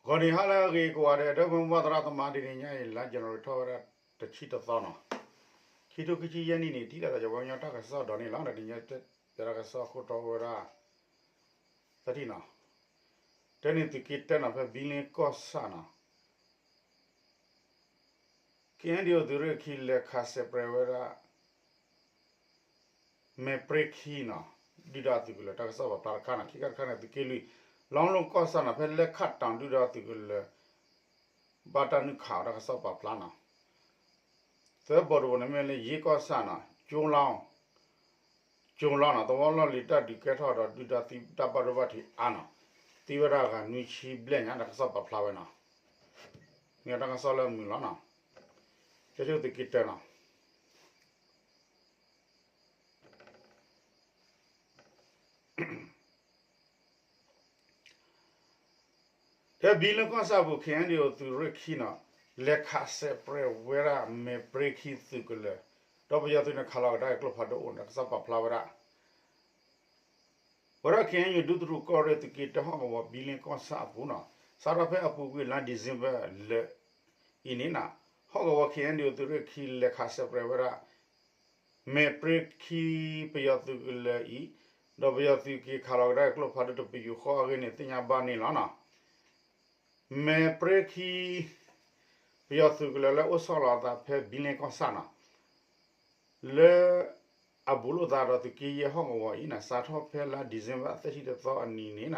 ဂီၤနံၤဟါလၢအဂ့ၤကိးဂၤဒဲး ဒီပုၢ်ဝဲၢ်မုၢ်သရၣ်သမါ တနံၤညါအံၤ လါ January ထီၣ်ဝဲဒၣ် တဆံတသီနီၤ, ခံထိခံဆံယဲၢ်နံၣ်န့ၣ် ထံၣ်လိာ်သးယဝဲကညီတၢ်ကစီၣ်ဒီးန့ၣ်လီၤ. တနံၤညါတၢ်ကစီၣ်အခိၣ်တီအိၣ်ဝဲဒၣ် သၢထံၣ်နီၤ, တၢန့ၣ်သုးက့တၢနီၤ ဖဲဘံလ့ကီၢ်ဆၣ်နီၤ ခ့ၣ်အဲၣ်ဒံၣ်အိၣ် သုးရ့ၣ်ခံ လဲၤခးစဲးပြဲးဝဲဒၣ် မဲာ်ပြ့ခံနီၤ, ဒုၣ်ဒါသုးကလၢၤ တၢ်ကစီၣ်ပာ်ဖျါတခါနီၤ. ခံခါတခါန့ၣ် သုးက့လွံၢ် လီလိကီၢ်ဆၣ်နီၤ ဖဲလဲခးတီၤ ဒုၣ်ဒါသုးကလၢၤ ဘၣ်တၢ်နုာ်ခးအီၤ တၢ်ကစီၣ်ပာ်ဖျါနီၤ. သၢဘီတဘီန့ၣ်မ့ၢ်လၢယ့ကီၢ်ဆၣ်နီၤ ကၠိလီၤ ကၠိလီၤနီၤ သဝီလီၢ်လံၤတၢ်ဒုးကဲထီၣ်ဒီး ဒုၣ်ဒါသံတၢ်ဘၣ်ဒိဘၣ်ထံးအါနီၤ, သံဝဲဒၣ်အဂၤနွံဆံဘျဲၣ်ညါ တၢ်ကစီၣ်ပာ်ဖျါဝဲနီၤ. မ့ၢ်တၢ်ကစီၣ်လၢအမုာ်လီၤနီၤ, ကဲဆိသုးက့တၢနီၤ ဖဲဘံလ့ကီၢ်ဆၣ်အပူၤ ခ့ၣ်အဲၣ်ဒံၣ်အိၣ် သုးရ့ၣ်ခံနီၤ လဲၤခးစဲးပြဲးဝဲဒၣ် မဲာ်ပြ့ခံသုးကလၢၤ, ဒီးပယီၤသုးန့ၣ် ခးလီၤကဒါအံၤကျိဖးဒိၣ်အိၣ်န့ၣ် တၢ်ကစီၣ်ပာ်ဖျါဝဲဒၣ် ဝဲဒၣ် ခ့ၣ်အဲၣ်ယူၣ် ဒူသထူၣ်ကီၢ်ရ့ၣ် သုးက့တၢဟီၣ်ကဝီၤ ဘံလ့ကီၢ်ဆၣ်အပူၤနီၤ, စးထီၣ်ဖဲအပူၤကွံာ်လါ December လၢအံၤန့ၣ်နီၤ, ဟီၣ်ကဝီၤ ခ့ၣ်အဲၣ်ဒံၣ်အိၣ် သုးရ့ၣ်ခံ လဲၤခးစဲးပြဲးဝဲဒၣ် မဲာ်ပြ့ခံ ပယီၤသုးကလၢၤအံၤ, ဒီးပယီၤသုးက့ၤခးလီၤကဒါအံၤကျိဖးဒိၣ်တပယူာ်ဃီအဂ့ၢ်န့ၣ် သ့ၣ်ညါဘၣ်န့ၣ်လီၤနီၤ. မဲာ်ပြ့ခံ ပယီၤသုးကလၢၤလၢအိၣ်ဆီလီၤအသးဖဲဘံလ့ကီၢ်ဆၣ်နီၤ, လၢအဘူးလိာ်သးဒီးသုးက့ယဲၢ်ဟီၣ်ကဝီၤအံၤန့ၣ် စးထီၣ်ဖဲလါ December သၢဆံတသီအနံၤန့ၣ်နီၤ, ဟီၣ်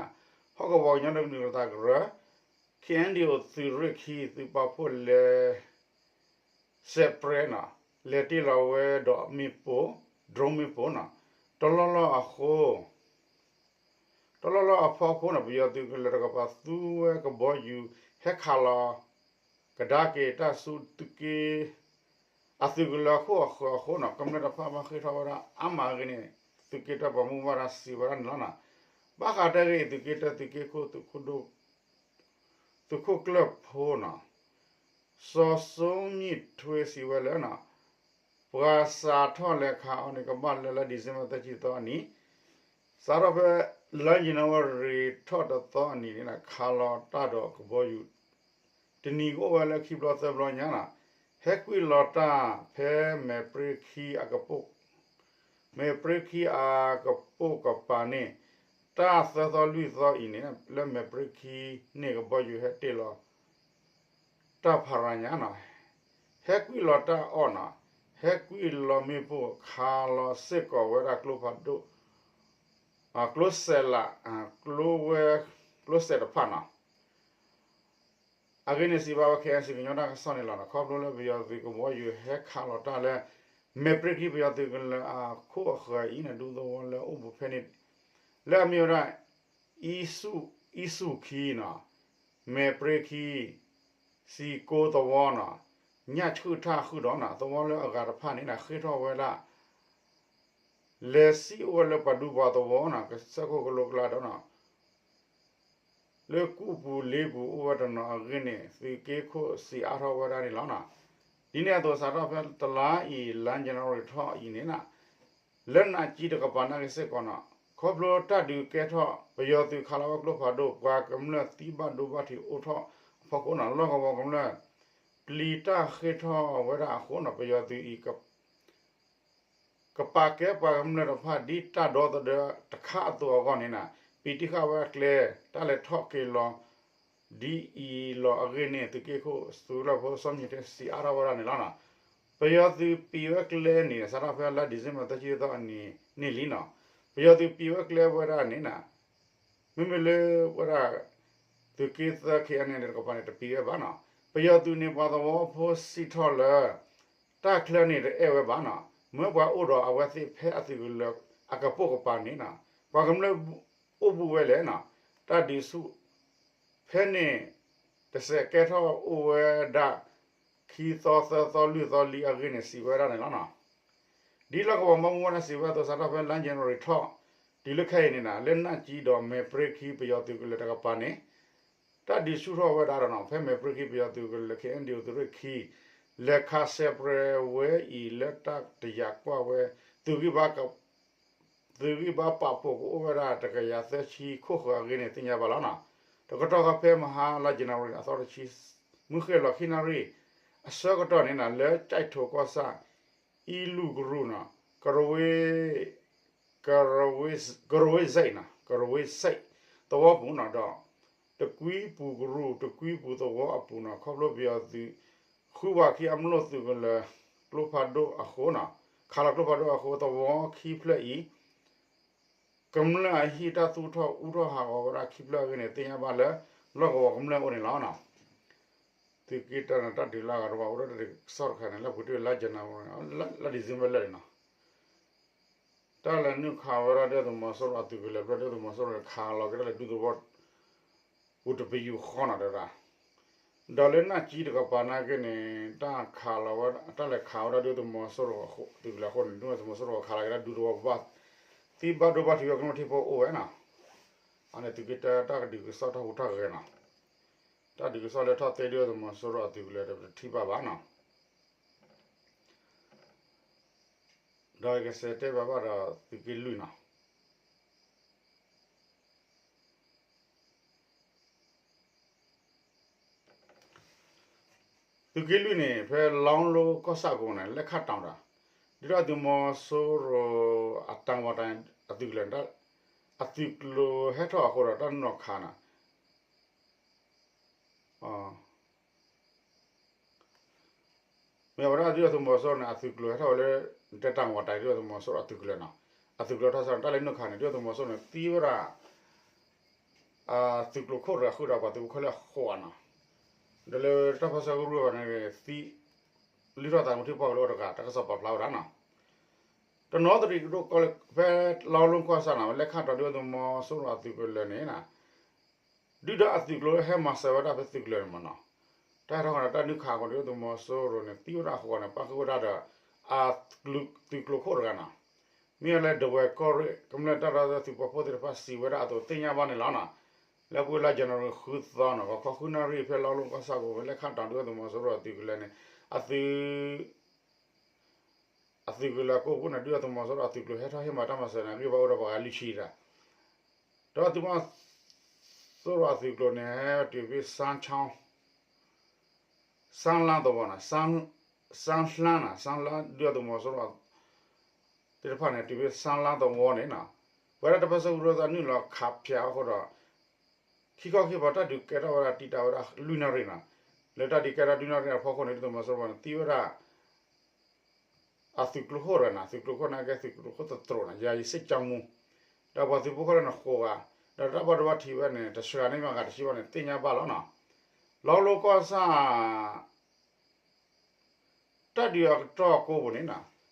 ကဝီၤကညီဒီကလုာ်ကသးကရၢ ခ့ၣ်အဲၣ်ဒံၣ်အိၣ် သုးရ့ၣ်ခံ သုးပာ်ဖှိၣ်လဲၤ စဲးပြဲးနီၤ, လဲၤတ့ၢ်လီၤဝဲဒီးမ့ၣ်ပိၢ် drone မ့ၣ်ပိၢ်နီၤ, တလီၢ်လီၢ်အဃိ တလီၢ်လီၢ်အဖီခိၣ်န့ၣ် ပယီၤသုးကလၢၤတကပၤသူဝဲကဘီယူၤ ဟဲခးလီၤကဒါက့ၤတၢ်ဆူသုးက့ အသုးကလၢၤအခိၣ်အဃၢၤအဃိနီၤ, ကမျၢၢ်တဖၣ်ဘၣ်ဃ့ၢ်ထီၣ်ဝဲဒၣ်အါမးအဂ့ၢ်န့ၣ် သုးက့တၢပှၤမူဘၣ်ဒါစံးဝဲဒၣ်န့ၣ်လီၤနီၤ. ဘၣ်ဃးတၢ်ဂ့ၢ်အံၤ သုးက့တၢသုးက့ခိၣ် သုးခိၣ်ကျၢၢ်ဖိနီၤ စီၤစိမံၣ်ထွ့စံးဝဲလၢ ပှၤစးထီၣ်လဲၤခးအီၤန့ၣ် ကဘၣ်လၢလါ December သၢဆံသီအနံၤ, စးထီၣ်ဖဲလါ January ထီၣ်တသီအနံၤန့ၣ် ခးလီၤတၢ်ဒီးကဘီယူၤ တနံၤကအိၣ်ဝဲလၢခံဘျီသၢဘျီညါနီၤ, ဟဲကွံာ်လီၤတၢ်ဖဲမဲာ်ပြ့ခံအကပိာ် မဲာ်ပြ့ခံအကပိာ်ကပၤန့ၣ် တၢ်သၢသီလွံၢ်သီအံၤန့ၣ် လၢမဲာ်ပြ့ခံန့ၣ် ကဘီယူၤဟဲတ့ၢ်လီၤ တၢ်ဖးရၤညါနီၤ, ဟဲကွံာ်လီၤတၢ်အီၣ်နီၤ, ဟဲကွံာ်လီၤမ့ၣ်ပိၢ် ခးလီၤစ့ၢ်ကီးဝဲဒၣ်ကျိဖးဒိၣ် ကျိစဲးလး ကျိဝဲ ကျိစဲးတဖၣ်နီၤ. အဂ့ၢ်န့ၣ်စံးဘၣ်ဝဲ ခ့ၣ်အဲၣ်စံၣ် ကညီတၢ်ကစီၣ်န့ၣ်လီၤ. ခီဖျိလၢပယီၤသုးကဘီယူၤဟဲခးလီၤတၢ်လၢ မဲာ်ပြ့ခံပယီၤသုးကလၢၤအခိၣ်အဃၢၤအံၤန့ၣ် ဒူသဝီလၢအိၣ်ဘူးဖဲန့ၣ် လၢအမ့ၢ်ဝဲဒၣ် အံစူၣ်ခံနီၤ, မဲာ်ပြ့ခံ စံကိသဝီနီၤ, ညၣ်ဆှုၣ်ထၣ်ဃုာ်ဒီးနီၤ သဝီလၢအဂၤတဖၣ်န့ၣ် ဃ့ၢ်ထီၣ်ဝဲဒၣ် လဲၤစံၣ်အိၣ်ဝဲလၢပှၤဒူပှၤသဝီနီၤ ကစၢၢ်ခိၣ်ကလိကျါဒီးနီၤ လၢကူၣ်ပူၤလ့ပူၤအိၣ်ဝဲတနီၤအဂ့ၢ်န့ၣ် သုးက့ခိၣ်စံးအါထီၣ်ဝဲဒၣ်န့ၣ်လီၤ. ဒ်န့ၣ်အသိးစးထီၣ်ဖဲတလါအံၤ လါ January ထီၣ်အံၤန့ၣ် လၢနးကၠံတကပၤနာ်က့စ့ၢ်ကီးနီၤ ခီဖျိတၢ်ဒုးကဲထီၣ် ပယီၤသုးခးလီၤဝဲကျိဖးဒိၣ် ပှၤကမျၢၢ်သံဘၣ်ဒိဘၣ်ထံးအိၣ်ထီၣ်အဖီခိၣ်နီၤ လီၢ်ကဝီၤကမျၢၢ် ပျံၤတၢ်ဃ့ၢ်ထီၣ်ဝဲဒၣ်အဃိနီၤ ပယီၤသုးအံၤ ကပာ်ကဲပှၤကမျၢၢ်တဖၣ်ဒ်တၢ်ဒီသဒၢတခါအသိးအဂီၢ်န့ၣ် ပံၤတံၢ်ဃာ်ဝဲအကျဲ တၢ်လဲၤထီၣ်က့ၤလီၤ ဒ်အံၤလီၤအဂ့ၢ်န့ၣ် သုးက့ခိၣ်သုးလၢဖိစီမံၤထဲစံးအါထီၣ်ဝဲဒၣ်န့ၣ်လီၤ. ပယီၤသုးပံၤဝဲကျဲန့ၣ် စးထီၣ်ဖဲလါ December သၢဆံသီအနံၤန့ၣ်လံနီၤ ပယီၤသုးပံၤဝဲကျဲဝဲဒၣ်န့ၣ် မ့မ့ၢ်လၢဝဲဒၣ် သုးက့သၢ ခ့ၣ်အဲၣ်အံၣ် တကပၤန့ၣ် တပံၤဝဲဘၣ်နီၤ ပယီၤသုးန့ၣ် ပှၤသဝီဖိစံးထီၣ်လၢ တၢ်ချၢန့ၣ်တအဲၣ်ဝဲဘၣ်နီၤ မၢပှၤအိၣ်ဒီးအဝဲသ့ၣ်ဖဲအသုးကလၢၤအကပိာ်ကပၤန့ၣ်နီၤ ပှၤကမျၢၢ်အိၣ်ဘူးဝဲလဲၣ်နီၤ တၢ်ဒုးဆူၣ် ဖဲန့ၣ် တစဲးကဲထီၣ်အိၣ်ဝဲဒၣ် ခံသီသၢသီလွံၢ်သီလံအဂ့ၢ်န့ၣ် စံးဝဲဒၣ်န့ၣ်လီၤနီၤ ဒ်လီၢ်ကဝီၤမီမူဝဲဒၣ်စံးဝဲအသိး စးထီၣ်ဖဲလါ January ထီၣ် တုၤလၢခဲအံၤန့ၣ် လၢနးကၠံဒီးမဲာ်ပြ့ခံပယီၤသုးကလၢၤတကပၤန့ၣ် တၢ်ဒုးဆူၣ်ထီၣ်ဝဲဒၣ်ဒီးနီၤ ဖဲမဲာ်ပြ့ခံပယီၤသုးကလၢၤ ခ့ၣ်အဲၣ်ဒံၣ်အိၣ် သုးရ့ၣ်ခံ လဲၤခးစဲးပြဲးဝဲအံၤလၢတၢ်တယာ်ကွၢ်ဝဲ သုးဂံၢ်ဘါ သုးဂံၢ်ဘါပာ်ဖှိၣ်ကအိၣ်ဝဲဒၣ်တကယၤသၢဆံခိၣ်ဃၢၤအဂ့ၢ်န့ၣ် သ့ၣ်ညါဘၣ်လီၤနီၤ. တကတီၢ်ဃီဖဲမဟါလါယနူၤအါရံၤအသီတဆံ မုၢ်ဃ့ၢ်လီၤခံနၣ်ရံၣ် အဆၢကတီၢ်န့ၣ်နီၤ လၢကၠဲးထိၣ်ကီၢ်ဆၣ် အံလူၢ်ကရူၢ်နီၤ ကရဝ့ ကရဝ့စဲးနီၤ ကရဝ့စဲး သဝီပူၤနီၤဒီး တကွံပူၤကရူၢ် တကွံပူၤသဝီအပူၤနီၤ ခီဖျိပယီၤသုး ဃုဝးခံအမျိာ်သုးကလၢၤ ကျိဖးဒိၣ်အဃိနီၤ ခးလီၤကျိဖးဒိၣ်အဃိ သဝီခံဖျၢၣ်အံၤ ကမျၢၢ်အဟံၣ်တၢ်သူၣ်ထီၣ်အူထီၣ်ဟးဂီၤဝဲဒၣ်ခံဖျၢၣ်အဂ့ၢ်န့ၣ် သ့ၣ်ညါဘၣ်လၢ လီၢ်ကဝီၤကမျၢၢ်အအိၣ်န့ၣ်လီၤ. သုးက့တၢ်န့ၣ် တၢ်ဒုးလၢအဂၤတဝီ အိၣ်ဒီးတၢ်ဒုးကစီၣ်တခါန့ၣ် လၢပူၤတ့ၢ်လါယနူၤအါရံၤ လါ December လၢာ်န့ၣ်နီၤ တၢ်လဲၤနုာ်ခးဝဲဒၣ်ဒုၣ်ဒါသုးမီၤစိရိၤအသုးကလၢၤ ဖဲဒုၣ်ဒါသုးမီၤစိရိၤန့ၣ် ခးလီၤက့ၤတၢ်လၢဒူသဝီ ပူၤတပယူာ်ဃီနီၤတဲဝဲဒၣ် ဒီးလၢနၢ်ကၠံတကပၤနာ်က့န့ၣ် တၢ်ခးလီၤဝဲ တၢ်လဲၤခးဝဲဒၣ်ဒုၣ်ဒါသုးမီၤစိရိၤအသုးကလၢၤအဃိန့ၣ် ဒုၣ်ဒါသုးမီၤစိရိၤခးလီၤက့ၤတၢ်ဒူသဝီဘၣ် သံဘၣ်ဒိဘၣ်ထံးဝဲကမျၢၢ်ထံဖိအိၣ်ဝဲနီၤ အန့ၣ်သုးက့တၢ် တၢ်ကဒုးကစီၣ်ထီၣ်ဟူးထီၣ်ဂဲၤနီၤ တၢ်ဒုးကစီၣ်လၢထီၣ်သ့ဒုၣ်ဒါသုးမီၤစိရိၤအသုးကလၢၤဒီးပတထံၣ်ဘၣ်ဘၣ်နီၤ ဒီးကစဲးတဲဘၣ်ဘၣ်ဒီးသုးက့လွံၢ်နီၤ သုးက့လွံၢ်န့ၣ် ဖဲလီလိကီၢ်ဆၣ်ကိးန့ၣ် လဲၤခးတီၤတၢ် ဒုၣ်ဒါသုးမီၤစိရိၤအတၢ်ဝီတၢ်အသုးကလၢၤ အသုးကျိၤဟဲထီၣ်အဃိဒီးတၢ်နီၢ်ခးနီၤ မ့ၢ်ဝဲဒၣ်ဒုၣ်ဒါသုးမီၤစိရိၤန့ၣ် အသုးကျိၤဟဲထီၣ်ဝဲလၢ တဲတၢ်ဝီတၢ်ဒုၣ်ဒါသုးမီၤစိရိၤအသုးကလၢၤနီၤ အသုးကျိၤထီၣ်ဆၣ်န့ၣ် တၢ်လဲၤနုာ်ခးန့ၣ် ဒုၣ်ဒါသုးမီၤစိရိၤန့ၣ် သံဝဲဒၣ် အသုးကျိၤခိၣ်တဂၤဃုာ်ဒီးပှၤသုးဖိခဲလၢာ်ဃိးဂၤနီၤ ဒီးလၢတၢ်ပၢဆှၢကရူၢ်ဘၣ်န့ၣ် သံ လုၢ်ထီၣ်သးသမူထံပှၢ်ကလၢအိၣ်တဂၤ တၢ်ကစီၣ်ပာ်ဖျါဝဲဒၣ်နီၤ တနီသရံၣ်ကဒိၣ်ကီၢ်လၢ ဖဲလီလိကီၢ်ဆၣ်နီၤ လဲၤခးတီၤဒုၣ်ဒါသုးမီၤစိရိၤအသုးကလၢၤန့ၣ် ဒုၣ်ဒါအသုးကျိၤဟဲမၤစၢၤဝဲဒၣ်ဖဲသုးကလၢၤန့ၣ်မ့ၢ်နီၤ တၢ်ဟဲထီၣ်ဃီဒီးတၢ်နုာ်ခးအဃိန့ၣ် ဒုၣ်ဒါသုးမီၤစိရိၤန့ၣ် သံဝဲဒၣ်အဃိန့ၣ် ပၣ်ဃုာ်ဝဲဒၣ်ဒီး အသုးကျိၤခိၣ်တဂၤနီၤ မ့ၢ်လၢဒဝဲၢ်ကီၢ်ရ့ၣ် ကမျၢၢ်တၢ်ဒီသဒၢသုးပာ်ဖှိၣ်သ့ၣ်တဖၣ်စံးဝဲဒၣ်အသိးသ့ၣ်ညါဘၣ်န့ၣ်လီၤနီၤ လၢအပူၤလါယနူၤအါရံၤဃုသီနီၤ ဂီၤခီဃုနၣ်ရံၣ် ဖဲလီလိကီၢ်ဆၣ်ကိး လဲၤခးတီၤဒုၣ်ဒါသုးမီၤစိရိၤအသုးကလၢၤန့ၣ် အသုး အသုးကလၢၤကိးပူၤန့ၣ် ဒုၣ်ဒါသုးမီၤစိရိၤအသုးကျိၤဟဲထီၣ်ဟ့ၣ်မၤတၢ်မၤစၢၤန့ၣ် အဂံၢ်ဘါအိၣ်ဒီးပှၤဂၤလွံၢ်ဆံတဂၤ ဒီးသုးမီၤစိရိၤအသုးကျိၤန့ၣ် ဟဲတုၤဖဲ စၣ်လါသဝီနီၤ စၣ်လါနီၤ စၣ်လါဒုၣ်ဒါသုးမီၤစိရိၤ သ့ၣ်တဖၣ်န့ၣ် တုၤဖဲစၣ်လါသဝီန့ၣ်နီၤ ပဝဲဒၣ်တၢ်ပၢဆှၢကရူၢ်သးနုာ်လီၤခးဖၠးအဃိဒီး ခံခီခံကပၤတၢ်ဒုးကဲထီၣ်ဝဲဒၣ်တံာ်တာ်ဝဲဒၣ်လွံၢ်နၣ်ရံၣ်နီၤ လၢတၢ်ဒုးကဲထီၣ်လွံၢ်နၣ်ရံၣ်အဖီခိၣ်န့ၣ် ဒုၣ်ဒါသုးမီၤစိရိၤန့ၣ် သံဝဲဒၣ် အသုးကျိၤခိၣ်တဂၤနီၤ သုးကျိၤခိၣ်န့ၣ်ကဲသုးကျိၤခိၣ်သတြိာ်နီၤ ယာယီစစ်ကြောင်းမှူး ဒီးပှၤသုးဖိခဲလၢာ်န့ၣ်ဃိးဂၤ ဒီးတၢ်ဘၣ်ဒိဘၣ်ထံးဝဲန့ၣ် တဆှၤန့ၢ်မၤဂၤတဆံဘၣ်န့ၣ် သ့ၣ်ညါဘၣ်လီၤနီၤ လီလိကီၢ်ဆၣ် တၢ်ဒုးအကတီၢ်ကိးပူၤန့ၣ်နီၤ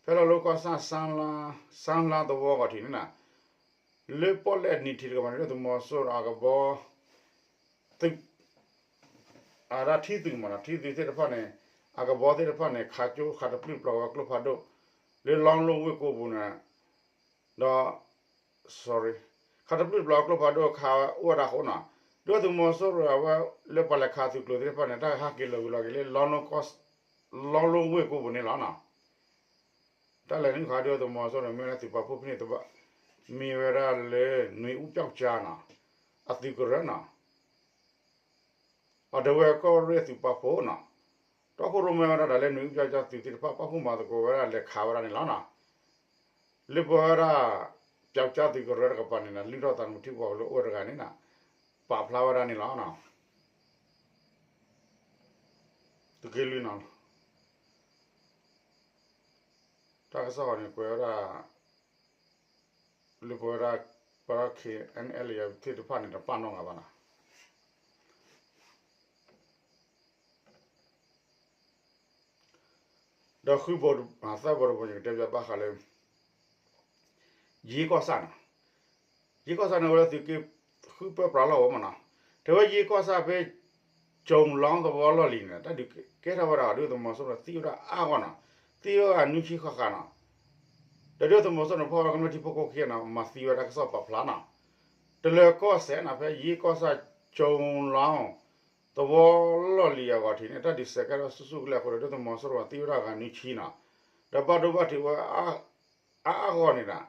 ဖဲလီလိကီၢ်ဆၣ် စၣ်လါသဝီဂီၤထံးန့ၣ်နီၤ လၢပီၣ်လဲၣ်နံၤထံးတကပၤန့ၣ် ဒုၣ်ဒါသုးမီၤစိရိၤအကဘီ သုး အဒၣ်ထံသုးမ့ၢ်နီၤ ထံသုးသ့ၣ်တဖၣ်န့ၣ် အကဘီသ့ၣ်တဖၣ်န့ၣ် ခးကၠိခးတပျုၢ်တပျီၤဝဲကျိဖးဒိၣ် လၢလီလိဝ့ၢ်ကိးပူၤန့ၣ် ဒီး sorry ခးတပျုၢ်တပျီၤကျိဖးဒိၣ်ခးအိၣ်ဝဲဒၣ်အဃိနီၤ ဒုၣ်ဒါသုးမီၤစိရိၤအဝဲလၢပှၤလဲၤခးသုးကျိၤသ့ၣ်တဖၣ်န့ၣ် တၢ်ကဟးက့ၤလီၤဝံၤလီၤက့ၤလၢ လီလိဝ့ၢ်ကိးပူၤန့ၣ်လီၤနီၤ တၢ်လဲၤနုာ်ခးဒုၣ်ဒါသုးမီၤစိရိၤန့ၣ် မ့ၢ်ဝဲဒၣ်သုးပာ်ဖှိၣ်ဖဲန့ၣ်တဘၣ် မ့ၢ်ဝဲဒၣ်လၢ နွံဦးပျောက်ကျားနီၤ အသုးကရၢနီၤ အဒဝဲၢ်ကီၢ်ရ့ၣ်သုးပာ်ဖှိၣ်နီၤ တီခိၣ်ရိၣ်မဲဝဲဒၣ်ဒီးလၢနွံဦးပျောက်ကျားသုးသ့ၣ်တဖၣ် ပာ်ဖှိၣ်မၤသကိးဝဲဒၣ်လဲၤခးဝဲဒၣ်န့ၣ်လီၤနီၤ လၢပဝဲဒၣ် ပျောက်ကျားသုးကရၢတကပၤန့ၣ် လုၢ်ထီၣ်သးသမူထံပှၢ်ကလၢအိၣ်ဝဲတဂၤန့ၣ်နီၤ ပာ်ဖျါဝဲဒၣ်န့ၣ်လီၤနီၤ သုးက့လွံၢ်နီၤ တၢ်ကစီၣ်ဃီန့ၣ် ကွဲးဝဲဒၣ် လၢပဝဲဒၣ် ပဝဲဒၣ် ခ့ၣ်အဲၣ်အဲၣ်လ် သ့ၣ်တဖၣ်န့ၣ် တပာ်နီၣ်ဂၤဘၣ်နီၤ ဒီးဃုဘိ သၢဘိတဘိ ယကတဲဘၣ်ဃးလၢ ယ့ကီၢ်ဆၣ်နီၤ ယ့ကီၢ်ဆၣ်န့ၣ် အဝဲလၢသုးက့ဃုပၢပြးလီၢ်ဝဲမ့ၢ်နီၤ တဲဝဲယ့ကီၢ်ဆၣ်ဖဲ ကၠိၤလီသဝီလီၢ်လံၤန့ၣ် တၢ်ဒုးကဲထီၣ်ဝဲဒၣ် ဒုၣ်ဒါသုးမီၤစိရိၤန့ၣ် သံဝဲဒၣ်အါဂီၢ်နီၤ သံဝဲဒၣ်နွံဆံဃၣ်ဃၣ်နီၤ ဒီးဒုၣ်ဒါသုးမီၤစိရိၤန့ၣ် ဖီၣ်ဝဲဒၣ်ကမျၢၢ်ထံဖိကီၢ်ဖိခံဂၤနီၤ မၤသံဝဲဒၣ်တၢ်ကစီၣ်ပာ်ဖျါနီၤ တလၢၤကီၢ်စဲၣ်နီၤ ဖဲယ့ကီၢ်ဆၣ် ကၠိၤလီ သဝီလီၢ်လံၤအဂီၢ်ထံးန့ၣ် တၢ်ဒုးစဲးကဲထီၣ်ဆူၣ်ဆူၣ်ကလဲာ်အဃိဒီး ဒုၣ်ဒါသုးမီၤစိရိၤသံဝဲဒၣ်ဂၤနွံဆံနီၤ ဒီးဘၣ်ဒိဘၣ်ထံးဝဲ အါအါဂီၢ်န့ၣ်ဒီး တီနီၣ်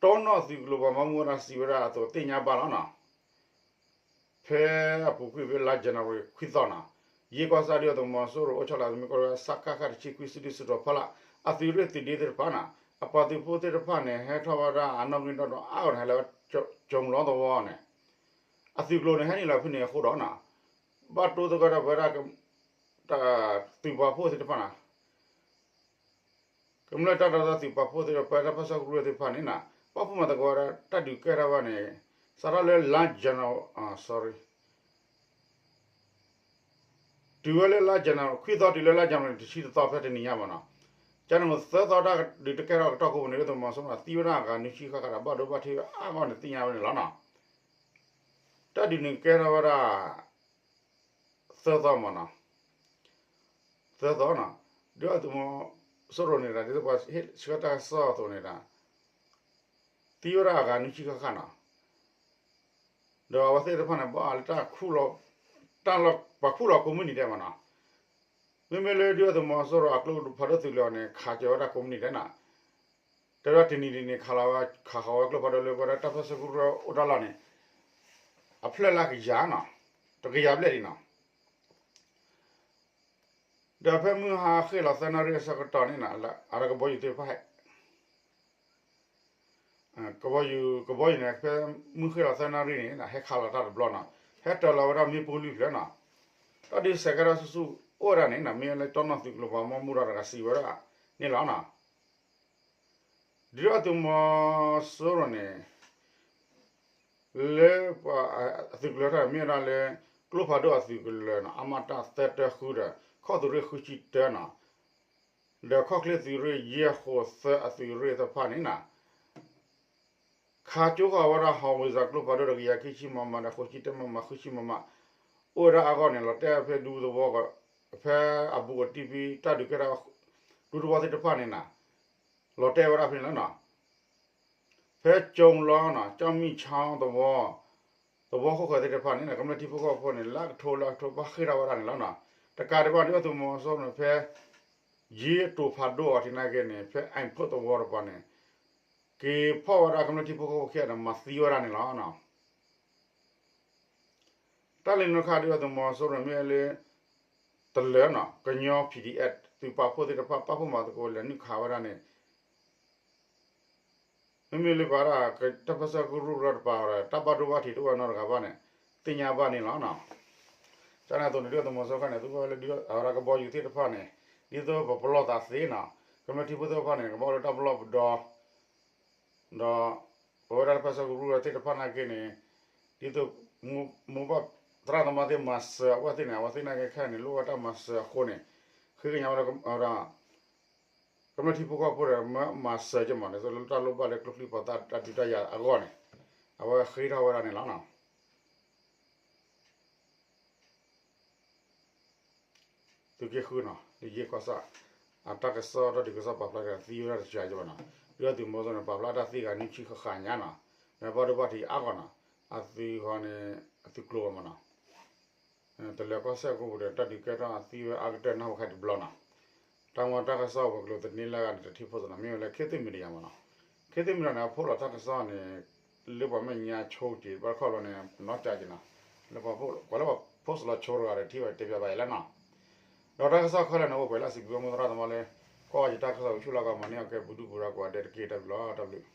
သုးကလၢၤပှၤမၤမူဝဲဒၣ်စံးဝဲဒၣ်အသိးသ့ၣ်ညါဘၣ်လီၤနီၤ ဖဲ ဖဲအပူၤကွံာ်ဖဲလါ January ခွံသီနီၤ, ယ့ကီၢ်စဲၣ်ဒုၣ်ဒါသုးမီၤစိရိၤအိၣ်ဆီလီၤသမံးကီၢ်ရၢ စကခ တဆံခွံ စုဒုၣ်စုတီၤဖီလာ် အသုးရ့ၣ်သုးဒ့သ့ၣ်တဖၣ်နီၤ, အပှၤသုးဖိသ့ၣ်တဖၣ်န့ၣ် ဟဲထီၣ်ဝဲဒၣ်အနီၣ်ဂံၢ်ဒီးအါဂၤန့ၣ် ဟဲလၢ ကၠိလီသဝီန့ၣ်, အသုးကျိၤန့ၣ် ဟဲနုာ်လီၤဖဲန့ၣ်အဃိဒီးနီၤ, ဘၣ်တိသကိးဒီးပဝဲဒၣ် သုးပာ်ဖှိၣ်သ့ၣ်တဖၣ်နီၤ ကမျၢၢ်တၢ်ဒီသဒၢသုးပာ်ဖှိၣ်သ့ၣ်ဒီး ပတၢ်ပၢၢ်ဆၢကရူၢ်သ့ၣ်တဖၣ်န့ၣ်နီၤ, ပာ်ဖှိၣ်မၤသကိးဝဲဒၣ်တၢ်ဒုးကဲထီၣ်ဝဲန့ၣ်, စးထီၣ်လၢလါ January, sorry, တုၤဝဲလၢလါ January ခွံသီ တုၤလၢလါ January တဆံတသီ ဖဲတနံၤညါမ့ၢ်နီၤ, ကန့ၣ်မ့ၢ်သၢသီတၢ်ဒုးတကဲထီၣ်ကတီၢ်ကိးပူၤန့ၣ် ဒုၣ်ဒါသုးမီၤစိရိၤန့ၣ် သံဝဲဒၣ်အဂၤနွံဆံဃၣ်ဃၣ်ဒီး ဘၣ်ဒိဘၣ်ထံးအါဂီၢ်န့ၣ် သ့ၣ်ညါဝဲန့ၣ်လီၤနီၤ. တၢ်ဒုးန့ၣ်ကဲထီၣ်ဝဲဒၣ် သၢသီမ့ၢ်နီၤ, သၢသီနီၤ, ဒုၣ်ဒါသုးမီၤစိရိၤန့ၣ်ဒီး ဒ်သိးပှၤဟ့ၣ်ဆှၢတၢ်ကစီၣ်အသိးန့ၣ်ဒီး သံဝဲဒၣ်အဂၤနွံဆံဃၣ်ဃၣ်နီၤ, ဒီးအဝဲသ့ၣ်တဖၣ်န့ၣ် ဘၣ်လၢတၢ်ခူၣ်လီၤ, တၢ်လီၤ, ပှၤခူၣ်လီၤကိးမုၢ်နံၤဒဲးမ့ၢ်နီၤ, မ့မ့ၢ်လၢဒုၣ်ဒါသုးမီၤစိရိၤအကျိဖးဒိၣ်သုးလၢအီၤန့ၣ် ခးစၢၤဝဲဒၣ်ကိးမုၢ်နံၤဒဲးနီၤ, တဲဝဲဒၣ်တနံၤတနံၤခးလီၤဝဲ ခးဃီၤဝဲကျိဖးဒိၣ်လၢပဝဲဒၣ်တၢ်ပၢၢ်ဆၢကရူၢ်အိၣ်တၢ်လီၢ်န့ၣ် အဖျၢၣ်လၢကယၤနီၤ, တကယၤဘျဲၣ်ဒံးနီၤ ဒီးဖဲမုၢ်ဟါဃ့ၢ်လီၤသၢနၣ်ရံၣ်အဆၢကတီၢ်န့ၣ်နီၤ, အကဘီယူၤသ့ၣ်တဖၣ်ဟဲ, ကဘီယူၤ, ကဘီယူၤန့ၣ် ဖဲမုၢ်ဃ့ၢ်လီၤသၢနၣ်ရံၣ်န့ၣ် ဟဲခးလီၤတၢ်တဘျီနီၤ, ဟဲတၢၤလီၤဝဲဒၣ်မ့ၣ်ပိၢ်လွံၢ်ဖျၢၣ်နီၤ, တၢ်ဒုးစဲးကဲထီၣ်ဆူၣ်ဆူၣ်အိၣ်ဝဲဒၣ်န့ၣ်နီၤ, မ့ၢ်လၢတီနီၢ်သုးကျိၤပှၤမၤမူဒါတဂၤစံးဝဲဒၣ်န့ၣ်လီၤနီၤ. ဒုၣ်ဒါသုးမီၤစိရိၤန့ၣ် လၢပှၤအသုးကလၢၤထီၣ် မ့ၢ်ဝဲဒၣ်လၢ ကျိဖးဒိၣ်အသုးကလၢၤနီၤ, အမတၢ်သၢတၢဃုဒီး ခီၣ်သုးရ့ၣ်ဃုဆံတၢနီၤ, ဒီးခီၣ်ချ့သုးရ့ၣ်ယဲၢ်ဃိးသၢအသုးရ့ၣ်သ့ၣ်တဖၣ်န့ၣ်နီၤ ခးကၠိဃီၤဝဲဒၣ် howitzer ကျိဖးဒိၣ်ဒီး ကယၤခံဆံ မမ ဒီး ဃိးဆံတၢ မမ ဃုဆံ မမ အိၣ်ဝဲဒၣ်အဂီၢ်န့ၣ် လီၤတဲာ်ဖဲဒူသဝီ, ဖဲအဘူးကတံၢ်ဖဲတၢ်ဒုးကဲထီၣ် ဒူသဝီသ့ၣ်တဖၣ်န့ၣ်နီၤ, လီၤတဲာ်ဝဲဒၣ်ဖဲန့ၣ်လီၤနီၤ. ဖဲကၠိလီနီၤ, ကၠီၣ်မံၣ်ဆီသဝီ, သဝီခိၣ်ဃၢၤသ့ၣ်တဖၣ်န့ၣ် ကမျၢၢ်ထံဖိကီၢ်ဖိန့ၣ် လၢကထိလၢကထိဘၣ်ဃ့ၢ်ထီၣ်ဝဲဒၣ်န့ၣ်လီၤနီၤ. တကးဒံးဘၣ် ဒုၣ်ဒါသုးမီၤစိရိၤန့ၣ် ဖဲ ယ့အတိၤဖးဒိၣ်အီၤထံးနာ်က့န့ၣ် ဖဲအံၤဖျိသဝီတပၤန့ၣ် က့ၤဖီၣ်ဝဲဒၣ်ကမျၢၢ်ထံဖိကီၢ်ဖိခံဂၤဒီး မၤသံဝဲဒၣ်န့ၣ်လီၤနီၤ. တၢ်လၢနခါ ဒုၣ်ဒါသုးမီၤစိရိၤန့ၣ် မ့ၢ်လၢ တလၢနီၤ, ကညီ PDF သုးပာ်ဖှိၣ်သ့ၣ်တဖၣ် ပာ်ဖှိၣ်မၤသကိးလဲၤနုာ်ခးဝဲဒၣ်န့ၣ် မ့မ့ၢ်လၢပှၤဒၣ် တၢ်ပၢၢ်ဆၢကရူၢ်ကရၢတပၤဒီး တၢ်ဘၣ်ဒိဘၣ်ထံးတအိၣ်ဝဲနီတဂၤဘၣ်န့ၣ် သ့ၣ်ညါဘၣ်န့ၣ်လီၤနီၤ. ကန့ၣ်အသိးန့ၣ် ဒုၣ်ဒါသုးမီၤစိရိၤခါန့ၣ် သုဝဲလၢအဝဲဒၣ်ကဘီယူၤသ့ၣ်တဖၣ်န့ၣ် ဒ်သိးပပလီၢ်သးသ့နီၤ, ကမျၢၢ်ထံဖိသ့ၣ်တဖၣ်န့ၣ် ကဘၣ်အိၣ်လၢတၢ်ပလီၢ်ပဒီ ဒီး ပဝဲဒၣ်တၢ်ပၢၢ်ဆၢကရူၢ်သ့ၣ်တဖၣ်နာ်က့န့ၣ် ဒ်သိး မိၢ်ပၢ်သရၣ်သမါသ့ၣ်မၤစၢၤအဝဲသ့ၣ်န့ၣ် အဝဲသ့ၣ်နာ်က့ခဲအံၤန့ၣ် လိၣ်ဝဲတၢ်မၤစၢၤအဃိန့ၣ် ဃ့ကညးဝဲဒၣ် ကမျၢၢ်ထံဖိကီၢ်ဖိဒီး မၤစၢၤက့ၤမးန့ၣ် သိးလၢတၢ်လိၣ်ဘၣ်လၢကျိချံပှၤသၣ်တၢ်ဒုးတၢ်ယၤအဂီၢ်န့ၣ် အဝဲဃ့ထီၣ်ဝဲဒၣ်န့ၣ်လီၤနီၤ. သုးက့ဃုနီၤ လၢယ့ကီၢ်ဆၣ် အတၢ်ကစီၣ်တၢ်ဒုးကစီၣ်ပာ်ဖျါက့ၤသံဝဲဒၣ်တစှၤက့ၤဘၣ်နီၤ, ဒုၣ်ဒါသုးမီၤစိရိၤန့ၣ် ပာ်ဖျါတၢ်သံဂၤနွံဆံဃၣ်ဃၣ်ညါနီၤ, ဒီးဘၣ်ဒိဘၣ်ထံးအါဂီၢ်နီၤ, အသုးဃီန့ၣ် အသုးကျိၤဘၣ်မးနီၤ, တလၢၤကီၢ်စဲၣ်ကိးပူၤဒီး တၢ်ဒုးကဲထီၣ်အသံဝဲအါကတၢၢ်နၢ်ဟူခဲတဘျီနီၤ, တၢ်မၤတၢ်ကစီၣ်ဝဲၤကျိၤသန့လၢအဂၤန့ၣ် တထံၣ်ဖိသနီၤ မ့ၢ်ဝဲလၢ ခေတ်သစ် Media မးနီၤ, ခေတ်သစ် Media န့ၣ် အဖိးလီၤတၢ်ကစီၣ်န့ၣ် လၢပှၤမဲာ်ညါဆိက့ၤ ဘၣ်တခီဘျီန့ၣ် နီၢ်ကၠးက့ၤနီၤ, လၢပှၤ ပှၤလၢပှၤ post လီၤဆိတဂၤဒီး ထံၣ်ဘၣ်တဲပၠးဘၣ်အံၤလၢနီၤ, ဒီးတၢ်ကစီၣ်ခဲလၢာ်န့ၣ် အိၣ်ပှဲၤလၢအစံးဘျုးမိၢ်သရၣ်သမါလၢ ကွၢ်ဝဲယတၢ်ကစီၣ် ဆူၣ်လီၤကီးမၤန့ၢ်အီၤကဲ ပူၤဒုၣ်ပူၤဒါကိးဂၤဒဲးတက့ၢ် တၢ်ဘျုးလီၤ တၢ်ဘျုး